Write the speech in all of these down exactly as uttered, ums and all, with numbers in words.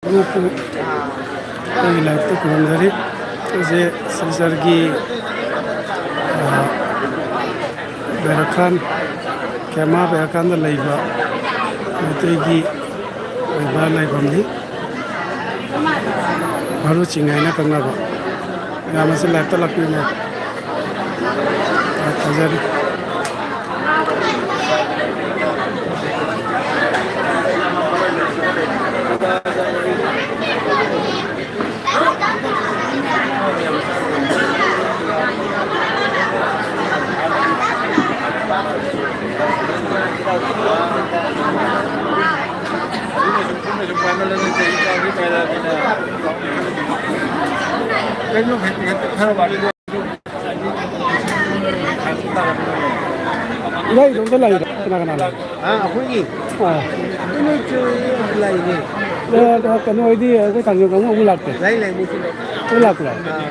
ꯒ꯭ꯔꯨꯞꯄꯨ ꯑꯩꯒꯤ ꯂꯥꯏꯐꯇ ꯈꯨꯔꯨꯝꯖꯔꯤ꯫ ꯑꯩꯁꯦ ꯁꯤꯜꯆꯔꯒꯤ, ꯑ, ꯕꯦꯔꯈꯥꯟ, ꯈꯦꯃꯥ ꯕꯦꯔꯈꯥꯟꯗ ꯂꯩꯕ ꯃꯩꯇꯩꯒꯤ ꯑꯣꯏꯕ ꯂꯥꯏꯐꯝꯅꯤ꯫ ꯚꯔꯨꯆꯤꯡ ꯍꯥꯏꯅ ꯈꯪꯅꯕ꯫ ꯃꯌꯥꯝ ꯑꯁꯤ ꯂꯥꯏꯐꯇ ꯂꯥꯛꯄꯤꯌꯨ꯫ ꯊꯥꯖꯔꯤ꯫ ꯏꯕꯥꯏ ꯏꯇꯣꯝꯇ ꯂꯥꯛꯏꯔꯣ? ꯀꯅꯥ ꯀꯅꯥ ꯂꯥꯛꯏ? ꯑꯥ, ꯑꯩꯈꯣꯏꯒꯤ ꯑꯥ꯫ ꯑꯗꯨ ꯅꯣꯏ ꯆꯨ-, ꯂꯥꯛꯏꯅꯦ꯫ ꯑꯦ, ꯀꯩꯅꯣ ꯍꯣꯏꯗꯤ ꯑꯩꯈꯣꯏ ꯊꯥꯡꯖꯝ ꯀꯥꯡꯕꯨ ꯑꯃꯨꯛ ꯂꯥꯛꯇꯦ? ꯂꯥꯛꯏ, ꯂꯥꯛꯏ, ꯃꯣꯏꯁꯨ ꯂꯥꯛꯏ꯫ ꯂꯣꯏ ꯂꯥꯛꯄ꯭ꯔꯣ? ꯑꯥ, ꯂꯥꯛꯏ꯫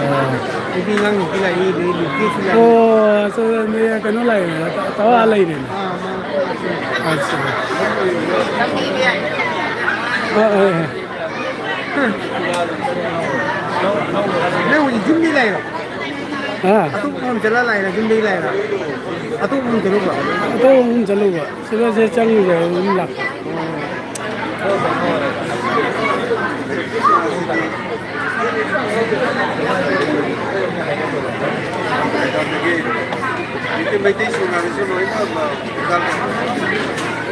ꯑꯣ꯫ ꯅꯨꯄꯤ ꯑꯉꯥꯡ ꯅꯨꯄꯤ ꯂꯥꯛꯏ, ꯑꯗꯩ ꯅꯨꯄꯤꯁꯨ ꯂꯥꯛꯏ꯫ ꯑꯣ, ꯑꯁ, ꯃꯤ ꯀꯩꯅꯣ ꯂꯥꯛꯏ, ꯇ-, ꯇꯋꯥ ꯂꯩꯔꯦꯅꯦ꯫ ꯑꯥ, ꯃꯥ-, ꯑꯠꯆꯥ꯫ ꯑꯥ, ꯑꯥ, ꯑꯥ꯫ ꯅꯪ ꯍꯧꯖꯤꯛ ꯌꯨꯝꯗꯩ ꯂꯥꯛꯏꯔꯣ? ꯍꯥ? ꯑꯇꯣꯞꯄ ꯃꯐꯝ ꯆꯠꯂ ꯂꯥꯛꯏꯔꯥ? ꯌꯨꯝꯗꯩ ꯂꯥꯛꯏꯔꯥ? ꯑꯇꯣꯞꯄ ꯃꯐꯝ ꯆꯠꯂꯨꯕ꯭ꯔꯣ? ꯑꯇꯣꯞꯄ ꯃꯐꯝ ꯆꯠꯂꯨꯕ꯫ ꯁꯤꯗ ꯁꯤ ꯆꯪꯉꯤꯁꯦ ꯑꯗꯨꯝ ꯂꯥꯛꯄ꯫ ꯃꯩꯇꯩ ꯁꯨꯡꯅꯥꯏꯕꯁꯨ ꯂꯣꯏꯅ ꯕꯦꯖꯥꯔ ꯇꯧꯏ꯫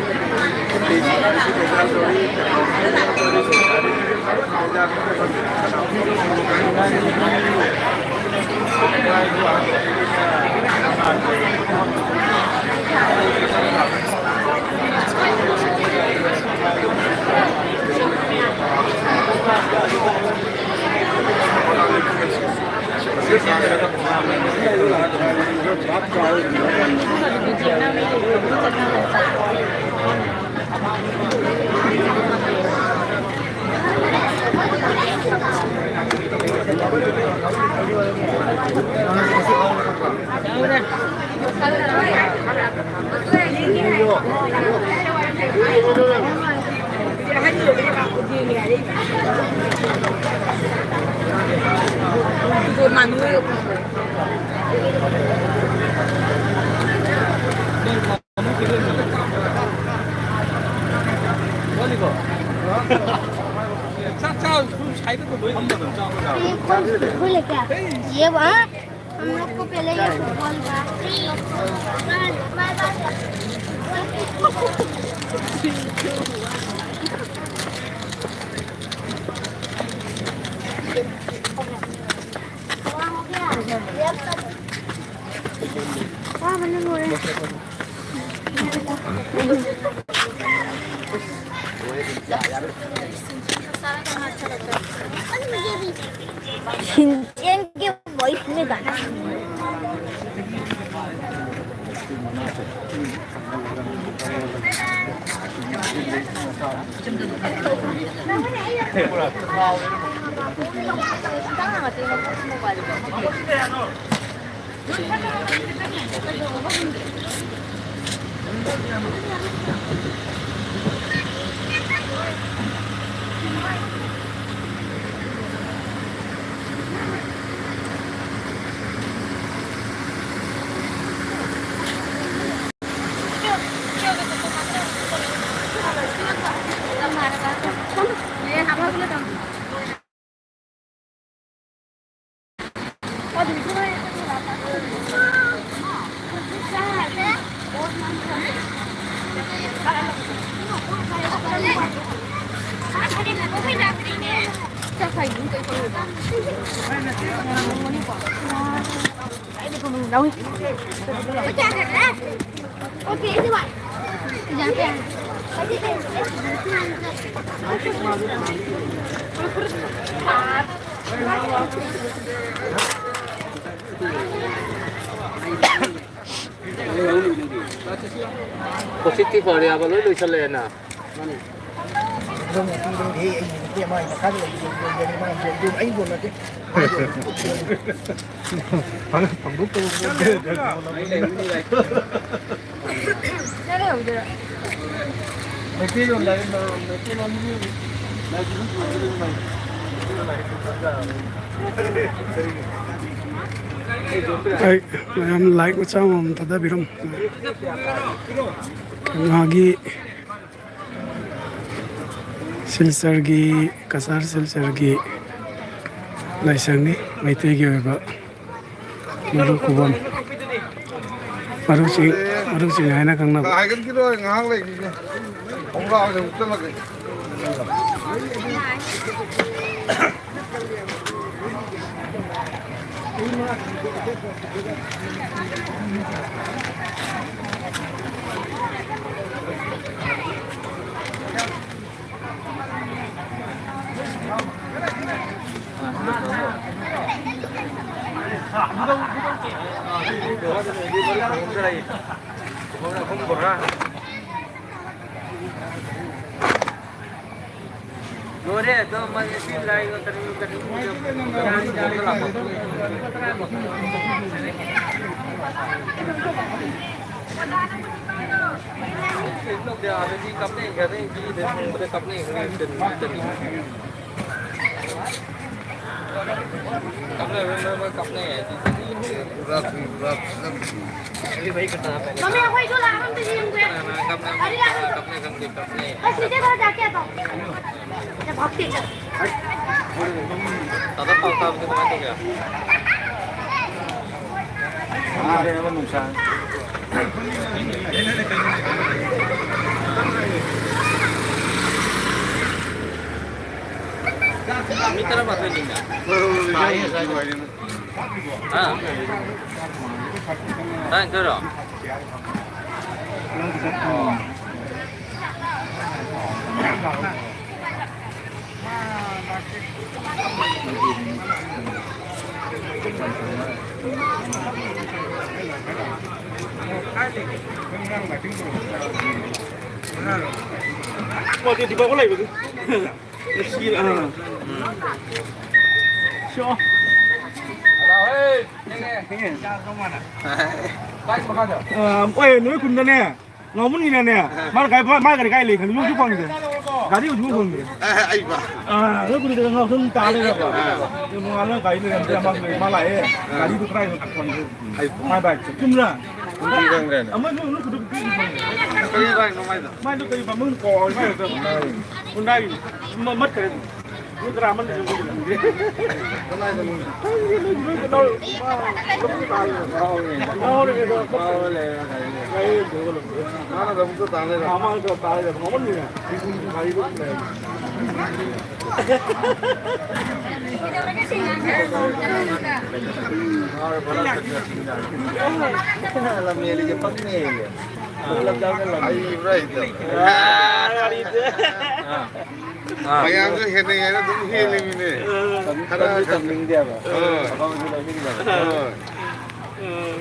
ꯆꯥꯛ ꯆꯥꯕ ꯁꯥꯏꯗ ꯂꯣꯏ ꯊꯝꯃꯗꯕ ꯆꯥꯕ ꯆꯥꯕ꯫ ꯑꯩꯈꯣꯏ ꯂꯩꯀꯥꯏ꯫ ये वहाँ हम लोग को पहले ये फुटबॉल का। हाँ, मैंने बोला। ꯁꯤꯟꯆꯦꯟꯒꯤ ꯋꯥꯏꯐꯅꯦ ꯀꯥꯏꯅ꯫ ꯄꯣꯖꯤꯇꯤꯚ ꯑꯣꯏꯔꯦ ꯍꯥꯏꯕ, ꯂꯣꯏ ꯂꯣꯏꯁꯜꯂꯛꯑꯦꯅ꯫ ꯑꯗꯨꯝ ꯅꯨꯄꯤꯗꯨꯅ, "ꯍꯦ, ꯑꯩꯒꯤ ꯅꯨꯄꯤ ꯑꯃ ꯑꯩ ꯃꯈꯥꯗ ꯂꯩ, ꯌꯣꯟ-, ꯌꯣꯟ-, ꯌꯣꯟ-, ꯌꯣꯟ-, ꯑꯩ ꯌꯣꯟꯅꯗꯦ꯫ ꯑꯩ ꯌꯣꯟꯅꯗꯦ꯫ ꯐꯪ-, ꯐꯪꯗꯣꯛꯇꯕ ꯄꯣꯠ ꯂꯩ, ꯂꯩ, ꯂꯩ꯫ ꯃꯩꯇꯩꯂꯣꯟꯗ ꯍꯥꯏꯕ, ꯃꯩꯇꯩꯂꯣꯟꯒꯤ ꯑꯩ ꯃꯌꯥꯝ ꯂꯥꯏꯛ ꯃꯆꯥ ꯑꯃꯃꯝ ꯊꯥꯗꯕꯤꯔꯝꯃꯨ꯫ ꯀꯪꯂꯥꯒꯤ ꯁꯤꯜꯆꯔꯒꯤ, ꯀꯆꯥꯔ ꯁꯤꯜꯆꯔꯒꯤ ꯂꯥꯏꯁꯪꯅꯤ, ꯃꯩꯇꯩꯒꯤ ꯑꯣꯏꯕ ꯃꯔꯨ ꯈꯨꯕꯝ, ꯃꯔꯨ ꯆꯤꯡ, ꯃꯔꯨ ꯆꯤꯡ ꯍꯥꯏꯅ ꯈꯪꯅꯕ꯫ ꯍꯥꯏꯒꯠꯈꯤꯔꯣꯏ, ꯉꯥꯏꯍꯥꯛ ꯂꯩꯈꯤꯒꯦ꯫ ꯑꯃꯨꯛ ꯂꯥꯛꯑꯣ, ꯑꯃꯨꯛ ꯆꯠꯂꯒꯦ꯫ ꯂꯣꯏꯔꯦ, ꯑꯗꯣ ꯃꯥꯒꯤ ꯁꯤ ꯂꯥꯏ ꯀꯔꯤ, ꯀꯔꯤ, ꯀꯩꯅꯣ ꯇꯧꯗꯦ, ꯑꯥꯗꯗꯤ ꯀꯞꯅꯩ, ꯀꯞꯅꯩ, ꯃꯤꯗ ꯊꯣꯡꯕꯗ ꯀꯞꯅꯩ, ꯀꯞꯅꯩ꯫ ꯃꯃꯤ, ꯑꯩꯈꯣꯏꯁꯨ ꯂꯥꯛꯑꯒ ꯑꯝꯇ ꯌꯦꯡꯁꯦ꯫ ꯑꯗꯨ ꯌꯥꯔꯣꯏꯗ꯭ꯔꯣ? ꯑꯩ ꯁꯤꯗ ꯈꯔ ꯆꯥꯛꯀꯦ ꯇꯧ꯫ ꯌꯥꯝ ꯍꯥꯎꯇꯦ, ꯆꯠ꯫ ꯗꯥꯗꯥ, ꯄꯥꯎ ꯇꯥꯕꯗꯤ ꯀꯃꯥꯏꯅ ꯇꯧꯒꯦ? ꯉꯥꯔꯦ ꯍꯥꯏꯕ ꯅꯨꯡꯁꯥ꯫ ꯃꯤ ꯇꯔꯥꯃꯥꯊꯣꯏꯅꯤꯅꯦ꯫ ꯍꯣꯏ, ꯍꯣꯏ, ꯍꯣꯏ, ꯇꯥꯏꯌꯦ, ꯌꯥꯏꯌꯦ, ꯇꯥꯏꯌꯦ꯫ ꯌꯥꯏꯌꯦ꯫ ꯍꯥ? ꯇꯔꯥꯅꯤꯊꯣꯏꯔꯣ? ꯄꯣꯠꯇꯤ ꯗꯤꯄꯛ ꯂꯩꯕꯗꯨ꯫ ꯁꯤ, ꯑꯥ꯫ ꯁꯣ꯫ ꯑꯥ, ꯑꯣꯏ, ꯅꯨꯃꯤꯠ ꯀꯨꯟꯗꯅꯦ꯫ ꯉꯥꯃꯨꯅꯤꯅꯅꯦ꯫ ꯃꯥꯅ ꯀꯥꯏ, ꯃꯥ ꯀꯔꯤ ꯀꯥꯏ ꯂꯩ ꯈꯪꯗꯦ꯫ ꯌꯨꯝꯁꯨ ꯐꯪꯗꯦ꯫ ꯒꯥꯔꯤ ꯍꯧꯖꯤꯛꯐꯥꯎ ꯐꯪꯗ꯭ꯔꯦ꯫ ꯑꯩꯕ꯫ ꯑꯥ, ꯑꯗꯨ ꯀꯨꯏꯗꯦ, ꯉꯥꯎ ꯁꯨꯝ ꯇꯥ ꯂꯩꯔꯕ꯫ ꯑꯥ꯫ ꯑꯗꯨ ꯅꯣꯡꯉꯥꯜꯂꯒ ꯒꯥꯔꯤ ꯂꯩꯔꯝꯗ꯭ꯔꯦ, ꯑꯃ ꯂꯩ, ꯃꯥ ꯂꯥꯛꯑꯦ꯫ ꯑꯥ꯫ ꯒꯥꯔꯤꯗꯨ ꯀꯗꯥꯏꯗ ꯐꯪꯒꯦ? ꯑꯩ ꯃꯥꯏ ꯕꯥꯏꯛꯁꯦ꯫ ꯆꯨꯝꯕ꯭ꯔꯥ? ꯈꯪꯗꯤ ꯈꯪꯗ꯭ꯔꯦꯅꯦ꯫ ꯑꯃꯁꯨ ꯑꯃꯨꯛ ꯈꯨꯗꯛ ꯄꯤꯈꯤꯕꯅꯦ꯫ ꯀꯔꯤ ꯕꯥꯏꯛꯅꯣ ꯃꯥꯏꯗꯣ? ꯃꯥꯏꯗꯣ ꯀꯔꯤ ꯃꯃꯤꯡ ꯀꯥꯎꯔꯦ, ꯃꯥꯏꯗꯣ꯫ ꯍꯨꯟꯗꯥꯏ꯫ ꯃ-, ꯃꯠꯈ꯭ꯔꯦ꯫ ꯃꯤ ꯇꯔꯥ ꯑꯃ ꯂꯩꯔꯝꯒꯅꯤ꯫ ꯀꯗꯥꯏꯗꯅꯣ? ꯈꯪꯗꯦ, ꯅꯣꯏ, ꯅꯣꯏ ꯀꯅꯥ? ꯉꯥꯎꯔꯦ꯫ ꯉꯥꯎꯔꯦ꯫ ꯃꯥꯅ ꯂꯧꯕꯨꯛꯇ ꯇꯥ ꯂꯩꯔꯦ꯫ ꯂꯝꯍꯦꯜꯂꯤꯁꯦ ꯄꯪꯍꯦꯜꯂꯦ꯫ ꯂꯝꯖꯥꯎꯅ ꯂꯝꯍꯦꯜꯂꯦ꯫ ꯍꯩꯕ꯭ꯔꯥ ꯍꯩꯇꯕ꯭ꯔꯥ? ꯑꯥ, ꯋꯥꯔꯤꯁꯦ꯫ ꯑꯥ꯫ ꯑꯥ꯫ ꯃꯌꯥꯝꯁꯨ ꯍꯦꯟꯅ ꯍꯦꯟꯅ ꯑꯗꯨꯝ ꯍꯦꯜꯂꯤꯃꯤꯅꯦ꯫ ꯑꯥ꯫ ꯈꯔ ꯇꯝꯁꯨ ꯇꯝꯅꯤꯡꯗꯦꯕ꯫ ꯍꯣꯏ꯫ ꯑꯐꯕꯁꯨ ꯂꯧꯅꯤꯡꯗꯕ꯫ ꯍꯣꯏ꯫ ꯎꯝ꯫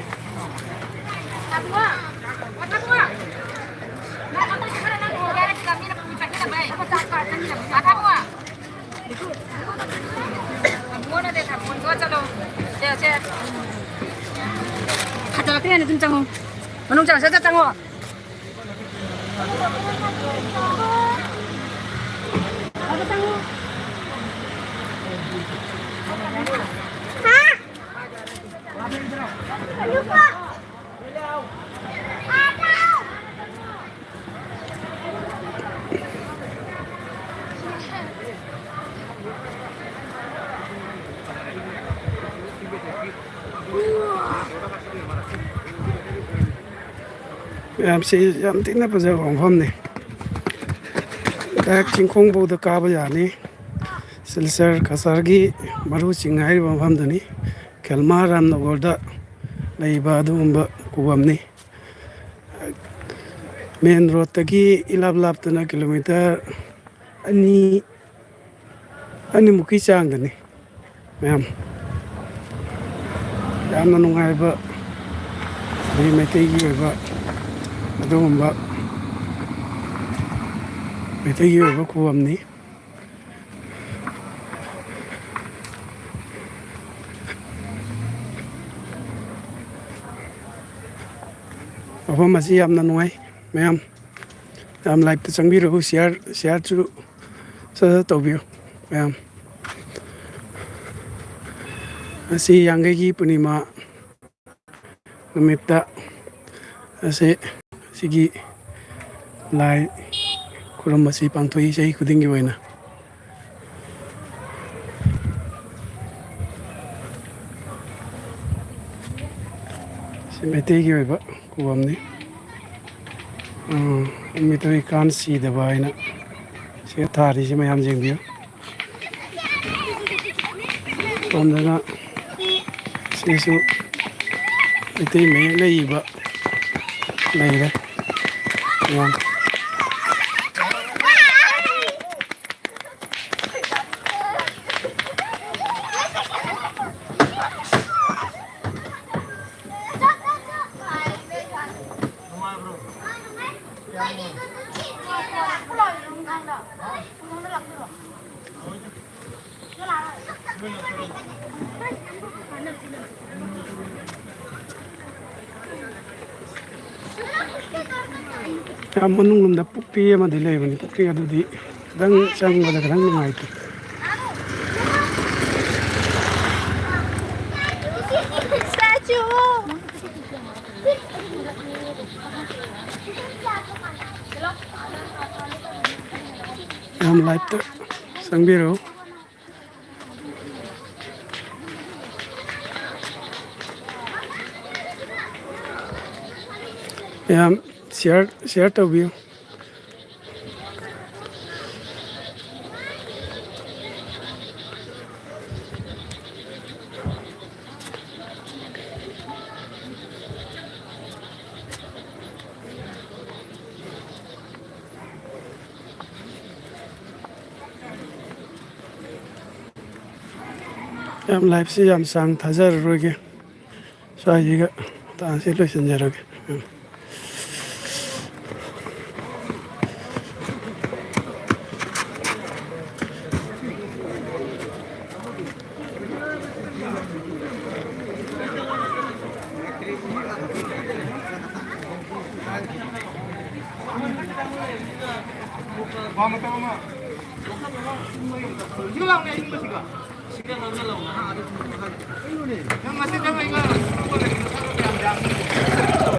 ꯐꯖꯔꯛꯇ꯭ꯔꯦꯅꯦ, ꯑꯗꯨꯝ ꯆꯪꯉꯣ꯫ ꯃꯅꯨꯡ ꯆꯪꯉꯣ, ꯁꯠ ꯁꯠ ꯆꯪꯉꯣ꯫ ꯃꯌꯥꯝꯁꯤ ꯌꯥꯝ ꯊꯤꯅ ꯐꯖꯕ ꯃꯐꯝꯅꯤ꯫ ꯗꯥꯏꯔꯦꯛ ꯆꯤꯡꯈꯣꯡꯐꯧꯗ ꯀꯥꯕ ꯌꯥꯅꯤ꯫ ꯁꯤꯜꯆꯔ ꯀꯁꯥꯔꯒꯤ ꯃꯔꯨ ꯆꯤꯡꯉꯥꯏꯔꯤꯕ ꯃꯐꯝꯗꯨꯅꯤ꯫ ꯈꯦꯜꯃꯥ ꯔꯥꯝꯅꯒꯔꯗ ꯂꯩꯕ ꯑꯗꯨꯒꯨꯝꯕ ꯈꯨꯕꯝꯅꯤ꯫ ꯃꯦꯟ ꯔꯣꯗꯇꯒꯤ ꯏꯂꯥꯞ ꯂꯥꯞꯇꯅ ꯀꯤꯂꯣꯃꯤꯇꯔ ꯑꯅꯤ, ꯑꯅꯤꯃꯨꯛꯀꯤ ꯆꯥꯡꯗꯅꯤ꯫ ꯃꯌꯥꯝ ꯌꯥꯝꯅ ꯅꯨꯡꯉꯥꯏꯕ, ꯑꯩꯈꯣꯏ ꯃꯩꯇꯩꯒꯤ ꯑꯣꯏꯕ ꯑꯗꯨꯒꯨꯝꯕ ꯃꯩꯇꯩꯒꯤ ꯑꯣꯏꯕ ꯈꯨꯕꯝꯅꯤ꯫ ꯃꯐꯝ ꯑꯁꯤ ꯌꯥꯝꯅ ꯅꯨꯡꯉꯥꯏ꯫ ꯃꯌꯥꯝ ꯌꯥꯝ live ꯇ ꯆꯪꯕꯤꯔꯛꯎ, share, share ꯁꯨ ꯁꯠ ꯁꯠ ꯇꯧꯕꯤꯌꯨ ꯃꯌꯥꯝ꯫ ꯉꯁꯤ ꯌꯥꯡꯈꯩꯒꯤ ꯄꯨꯔꯅꯤꯃꯥ ꯅꯨꯃꯤꯠꯇ ꯑꯁꯤ, ꯁꯤꯒꯤ ꯂꯥꯏ ꯈꯨꯔꯨꯝꯕꯁꯤ ꯄꯥꯡꯊꯣꯛꯏ ꯆꯍꯤ ꯈꯨꯗꯤꯡꯒꯤ ꯑꯣꯏꯅ꯫ ꯁꯤ ꯃꯩꯇꯩꯒꯤ ꯑꯣꯏꯕ ꯈꯨꯕꯝꯅꯤ꯫ ꯎꯝ, ꯃꯤꯇꯩ ꯀꯥꯟ ꯁꯤꯗꯕ ꯍꯥꯏꯅ ꯁꯤꯗ ꯊꯥꯔꯤꯁꯤ ꯃꯌꯥꯝ ꯌꯦꯡꯕꯤꯌꯨ꯫ ꯁꯣꯝꯗꯅ ꯁꯤꯁꯨ ꯃꯩꯇꯩ ꯃꯌꯦꯛꯅ ꯏꯕ ꯂꯩꯔꯦ꯫ ꯃꯌꯥꯝ꯫ ꯌꯥꯝ ꯃꯅꯨꯡ ꯂꯣꯝꯗ ꯄꯨꯈ꯭ꯔꯤ ꯑꯃꯗꯤ ꯂꯩꯕꯅꯤ꯫ ꯄꯨꯈ꯭ꯔꯤ ꯑꯗꯨꯗꯤ ꯈꯤꯇꯪ ꯆꯪꯕꯗ ꯈꯤꯇꯪ ꯅꯨꯡꯉꯥꯏꯇꯦ꯫ Statue! ꯌꯥꯝ live ꯇ ꯆꯪꯕꯤꯔꯛꯎ꯫ ꯌꯥꯝ share, share ꯇꯧꯕꯤꯌꯨ꯫ ꯌꯥꯝ live ꯁꯤ ꯌꯥꯝ ꯁꯥꯡ ꯊꯥꯖꯔꯔꯣꯏꯒꯦ꯫ ꯁ꯭ꯋꯥꯏꯁꯤꯒ ꯃꯇꯥꯡꯁꯤ ꯂꯣꯏꯁꯤꯟꯖꯔꯒꯦ꯫ ꯎꯝ꯫ ꯃꯇꯝ ꯑꯃ ꯍꯧꯖꯤꯛ ꯂꯥꯎꯅꯦ ꯑꯏꯪꯕꯁꯤꯒ꯫ ꯁꯤꯒ ꯂꯧꯒꯦ ꯂꯥꯎꯅ, ꯍꯥ, ꯑꯗꯨ ꯊꯨꯝꯕ ꯈꯔ꯫ ꯅꯪ ꯉꯁꯤ ꯆꯪꯉꯛꯏꯒ ꯌꯥꯝ ꯌꯥꯝꯃꯤ꯫